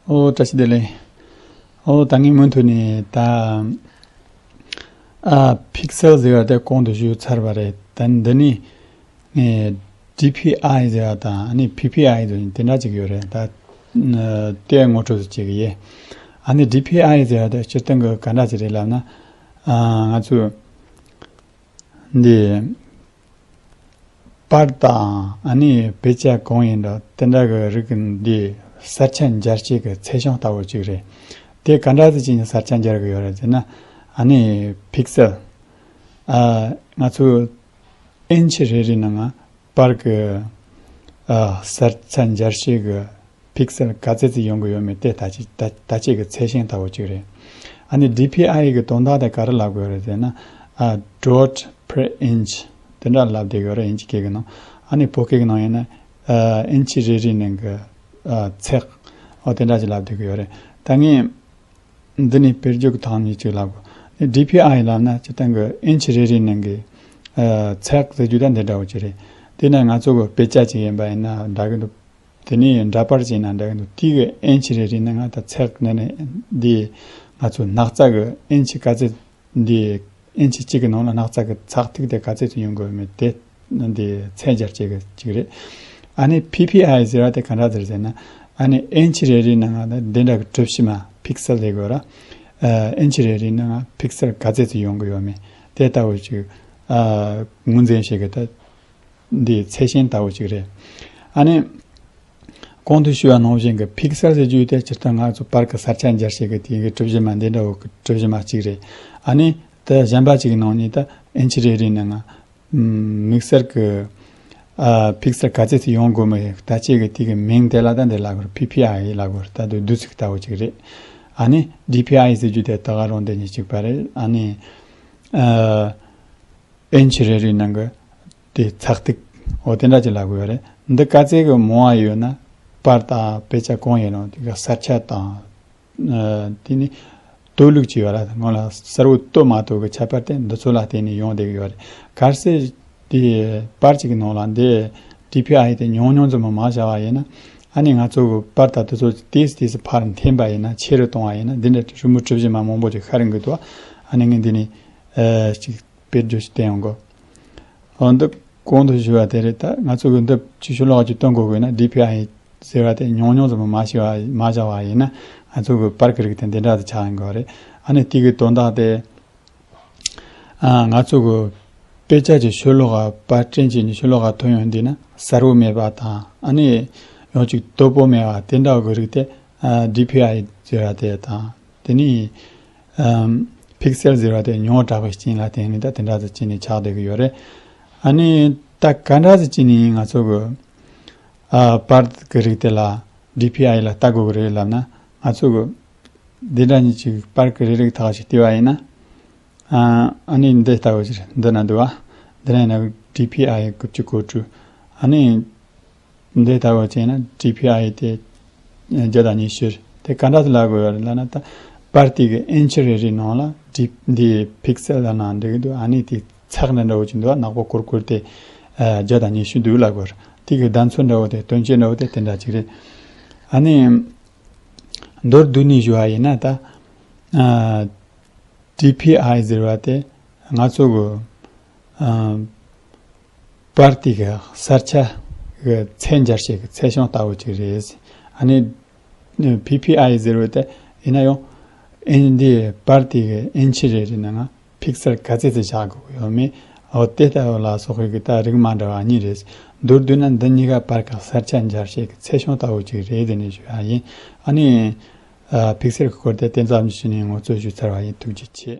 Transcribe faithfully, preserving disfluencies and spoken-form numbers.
ཨོ་བཀྲ་ཤིས་བདེ་ལེགས། ཨོ་ད་ངས་མུ་མཐུད་ནས་ད་ཨ་ཕིག་སེལ་ཟེར་བ་དེ་གོང་དུ་ཞུས་ཚར་བ་རེད། ད་འདི་ནི་ངས་ཌི་ཕི་ཨའི་ཟེར་བ་དང་ཨ་ནི་ཕི་ཕི་ཨའི་ཟེར་བ་དེ་འདྲ་ཅིག་ཡོད་རེད། ད་ཨ་དེ་ངོ་སྤྲོད་ཅིག་བྱེད་གི་ཡིན། ཨ་ནི་ཌི་ཕི་ཨའི་ཟེར་བ་དེ་སྤྱིར་བཏང་གི་ག་འདྲ་ཅིག་རེད་ལབ་ན། ཨ་ང་ཚོས་འདི་པར་དང་ཨ་ནི་དཔེ་ཆ་གང་ཡིན་འདྲ་དེ་འདྲ་གི་རིགས་འདི་གསར་ཆ་འབྱར་བྱེད་ཀྱི་ཚད་གཞུང་ལྟ་བུ་ཅིག་རེད། དེ་ག་འདྲ་ཟེར་བྱས་ནས་གསར་ཆ་འབྱར་གི་ཡོད་རེད་ཟེར་ན། ཨ་ནི་ཕིག་སེལ། ཨ་ང་ཚོས་ཨིན་ཆི་རེ་རེའི་ནང་ང་པར་གི་ཨ་གསར་ཆ་འབྱར་བྱེད་ཀྱི་ཕིག་སེལ་ག་ཚད་ཙམ་ཡོང་གི་ཡོད་མེད་དེ་ད་ཅི་ད་ད་ཅི་གི་ཚད་གཞུང་ལྟ་བུ་ཅིག་རེད། ཨ་ནི་ཌི་ཕི་ཨའི་གི་དོན་དག་དེ་ག་རེ་ལབ་དགོས་རེད་ཟེར་ན། ཨ་dot per inch དེ་འདྲ་ལབ་བསྡད་ཡོད་རེད། ཨིན་ཆི་སྐད་གི་ནང་། ཨ་ནི་བོད་སྐད་གི་ནང་ཡིན་ན་ཨ་ཨིན་ཆི་རེ་རེའི་ནང་གི་ཨ་ཚེག་འོ་དེ་འདྲ་ཅིག་ལབ་བསྡད་ཀྱི་ཡོད་རེད། ད་ངས་འདི་ནི་དཔེར་བརྗོད་ཀྱི་ཐོག་ནས་ཅིག་ལབ་དགོས། ཌི་ཕི་ཨའི་ལབ་ན་སྤྱིར་བཏང་གི་ཨིན་ཆི་རེ་རེའི་ནང་གི་ཨ་ཚེག་ཟེར་རྒྱུ་ད་འདི་འདྲ་བོ་ཅིག་རེད། དེ་ནས་ང་ཚོ་གི་དཔེ་ཆ་ཅིག་ཡིན་པ་ཡིན་ན་འདྲ་གི་འདུག་དེ་ནས་འདྲ་པར་ཅིག་ཡིན་ན་འདྲ་གི་འདུག་དེ་གི་ཨིན་ཆི་རེ་རེའི་ནང་ང་ད་ཚེག་འདི་ནི་འདི་ང་ཚོ་སྣག་ཚ་གི་ཨིན་ཆི་ག་ཚད་འདི་ཨིན་ཆི་གཅིག་གི་ནང་ལ་སྣག་ཚ་གི་ཚེག་ཐིག་དེ་ག་ཚད་ཅིག་ཡོང་དགོས་མེད་དེ་འདི་ཚད་འབྱར་བྱེད་ཀྱི་ཅིག་རེད། ཨ་ནི་ཕི་ཕི་ཨའི་ཟེར་བ་དེ་ག་འདྲ་ཟེར་ཟེར་ན། ཨ་ནི་ཨིན་ཆི་རེ་རེའི་ནང་ང་འདི་འདྲ་གི་གྲུ་བཞི་མ་ཕིག་སེལ་ལས་དགོས་ར། ཨ་ཨིན་ཆི་རེ་རེའི་ནང་ང་ཕིག་སེལ་ག་ཚད་ཅིག་ཡོང་གི་ཡོད་མེད་དེ་ལྟ་བུ་ཅིག་ཨ་ངོས་འཛིན་བྱེད་ཀྱི་ད་འདི་ཚད་གཞུང་ལྟ་བུ་ཅིག་རེད། ཨ་ནི་གོང་དུ་ཞུས་པ་ནང་བཞིན་གྱི་ཕིག་སེལ་ཟེར་རྒྱུ་དེ་སྤྱིར་བཏང་ང་ཚོ་པར་གྱི་གསར་ཆ་འབྱར་བྱེད་ཀྱི་དེ་གི་གྲུ་བཞི་མ་འདི་འདྲ་བོ་གི་གྲུ་བཞི་མ་གཅིག་རེད། ཨ་ནི་ད་གཞན་པ་གཅིག་གི་ནང་ནས་ད་ཨིན་ཆི་རེ་རེའི་ནང་ང་དམིགས་བསལ་གྱི་ཨ་ཕིག་སེལ་ག་ཚད་ཅིག་ཡོང་དགོས་མི་ད་ཅིག་གི་དེ་གི་མིང་དེ་ལ་ད་འདི་ལབ་དགོས་རེད། ཕི་ཕི་ཨའི་ལབ་དགོས་རེད། ད་དུ་བསྡུས་ཚིག་ལྟ་བུ་ཅིག་རེད། ཨ་ནི་ཌི་ཕི་ཨའི་ཟེར་རྒྱུ་དེ་ད་ག་རང་དེ་ཉིད་གཅིག་པ་རེད། ཨ་ནི་ཨ། ཨིན་ཆི་རེ་རེའི་ནང་གི་དེ་ཚེག་ཐིག་འོ་དེ་འདྲ་ཅིག་ལབ་དགོས་རེད། འདི་ག་ཚད་གི་མང་བ་ཡོད་ན་པར་དང་དཔེ་ཆ་གང་ཡིན་རུང་དེ་གི་གསར་ཆ་དང་ཨ་དེ་ནི་གཏོད་ལུགས་ཅིག་ཡོད་ར། སྔོན་ལ་གསལ་བོ་གཏོད་མ་ཐུབ་གི་ཁྱད་པར་དེ་འདི་ཚོ་ལ་བརྟེན་ནས་ཡོང་བསྡད་གི་ཡོད་རེད། གལ་སྲིད་དེ་པར་ཅིག་གི་ནང་ལ་འདི་ཌི་ཕི་ཨའི་དེ་ཉུང་ཉུང་ཙམ་མ་བཞག་པ་ཡིན་ན། ཨ་ནི་ང་ཚོ་གི་པར་དང་དེ་ཚོ་ཏོག་ཙམ་ཏོག་ཙམ་ཕར་འཐེན་པ་ཡིན་ན་ཆེ་རུ་གཏོང་བ་ཡིན་ན་འདི་འདྲ་རི་མོ་གྲུ་བཞི་མ་མང་པོ་ཅིག་ཤར་གི་འདུག་ཨ་ནི་ངས་འདི་ནི་ཨ་ཅིག་དཔེར་བརྗོད་ཅིག་བསྟན་ཡོང་གོ། འོ་འདི་གོང་དུ་ཞུས་པ་དེ་རེད། ད་ང་ཚོ་གི་འདི་ཕྱི་ཕྱོགས་ལོགས་ཀྱི་སྟོན་དགོས་དགོས་ན་ཌི་ཕི་ཨའི་ཟེར་བ་དེ་ཉུང་ཉུང་ཙམ་མ་བྱས་པ་མ་བྱ་བ་ཡིན་ན་ང་ཚོ་གི་པར་གི་རིགས་དེ་འདི་འདྲ་དུ་ཆགས་ཡོང་གི་རེད། ཨ་ནི་དེ་གི་དོན་དག་དེ་ཨ་ང་ཚོ་གི་དཔེ་ཆ་ཅིག་ཕྱི་ལོགས་ལ་པར་སྐྲུན་བྱས་ནས་ཕྱི་ལོགས་ལ་ཐོན་ཡོང་དུས་ན་གསལ་བོ་མེད་པ་དང་ཨ་ནི་ཡང་ཅིག་དོད་པོ་མེད་པ་དེ་འདྲ་གི་རིགས་དེ་ཨ་ཌི་ཕི་ཨའི་ཟེར་བ་དེ་དང་དེ་ནི། ཨམ། ཕིག་སེལ་ཟེར་བ་དེ་ཉུང་དྲགས་པའི་རྐྱེན་ལ་བརྟེན་ནས་ད་དེ་འདྲ་ཟེར་བྱས་ནས་ཆགས་བསྡད་ཀྱི་ཡོད་རེད། ཨ་ནི་ད་ག་འདྲ་ཟེར་བྱས་ནས་ང་ཚོ་གི་ཨ་པར་གི་རིགས་དེ་ལ་ཌི་ཕི་ཨའི་ལ་ལྟ་དགོས་ཀྱི་རེད་ལབ་ན། ང་ཚོ་གི་འདི་འདྲ་ཉིད་ཀྱི་པར་གི་རིགས་རིགས་ཐག་ཅིག་བལྟས་པ་ཡིན་ན། ཨ་ཨ་ནི་འདི་ལྟ་བུ་ཅིག་འདི་ན་འདུག་བ། འདི་ན་ཡིན་ན་ཌི་ཕི་ཨའི་དགུ་བཅུ་གོ་དྲུག་ཨ་ནི། འདི་ལྟ་བུ་བྱས་ན་ཌི་ཕི་ཨའི་དེ་བརྒྱ་དང་ཉི་ཤུ་རེད། དེ་ག་འདྲ་ལབ་དགོས་ཡོད་རེད་ལབ་ན། ད་པར་དེ་གི་ཨིན་ཆི་རེ་རེའི་ནང་ལ་ཌི་འདི་ཕིག་སེལ་ལ་ནང་འདུག་གི་འདུག་ཨ་ནི་དེ་ཚེག་འདྲ་འདྲ་བོ་ཅིག་འདུག་ནག་པོ་ཀུར་ཀུར་དེ་བརྒྱ་དང་ཉི་ཤུ་འདུག་ལབ་དགོས་རེད། དེ་གི་ལྡན་ཚོད་འདྲ་བོ་དེ་དོན་སྤྱི་འདྲ་བོ་དེ་དེ་འདྲ་ཅིག་རེད། ཨ་ནི་མདོར་བསྡུས་ནས་ཞུ་བ་ཡིན་ན་ད། ཌི་ཕི་ཨའི་ཟེར་བ་དེ་ང་ཚོ་གི་ཨ་པར་དེ་གི་གསར་ཆ་གི་ཚད་འཇལ་བྱེད་ཀྱི་ཚད་གཞུང་ལྟ་བུ་ཅིག་རེད། ཨ་ནི་ཕི་ཕི་ཨའི་ཟེར་བ་དེ་ཡིན་ན་ཡང་ཨིན་འདི་པར་དེ་གི་ཨིན་ཆི་རེ་རེ་ནང་ཕིག་སེལ་ག་ཚད་ཙམ་བཞག་དགོས་ཡོད་མེད། འོ་དེ་ལྟ་བུ་ལ་སོགས་པའི་གི་ད་རིགས་མ་འདྲ་བ་གཉིས་རེད། མདོར་བསྡུས་ན་འདི་གཉིས་ཀ་པར་གི་གསར་ཆ་འཇལ་བྱེད་ཀྱི་ཚད་གཞུང་ལྟ་བུ་ཅིག་རེད་ཟེར་ནས་ཞུ་ཡ་ཡིན། ཨ་ནི། ཨ་ཕིག་སེལ་གྱི་སྐོར་དེ་དེ་ཙམ་ཞུས་ནས་ངོ་སྤྲོད་ཞུས་ཚར་བ་ཡིན། ཐུགས་རྗེ་ཆེ།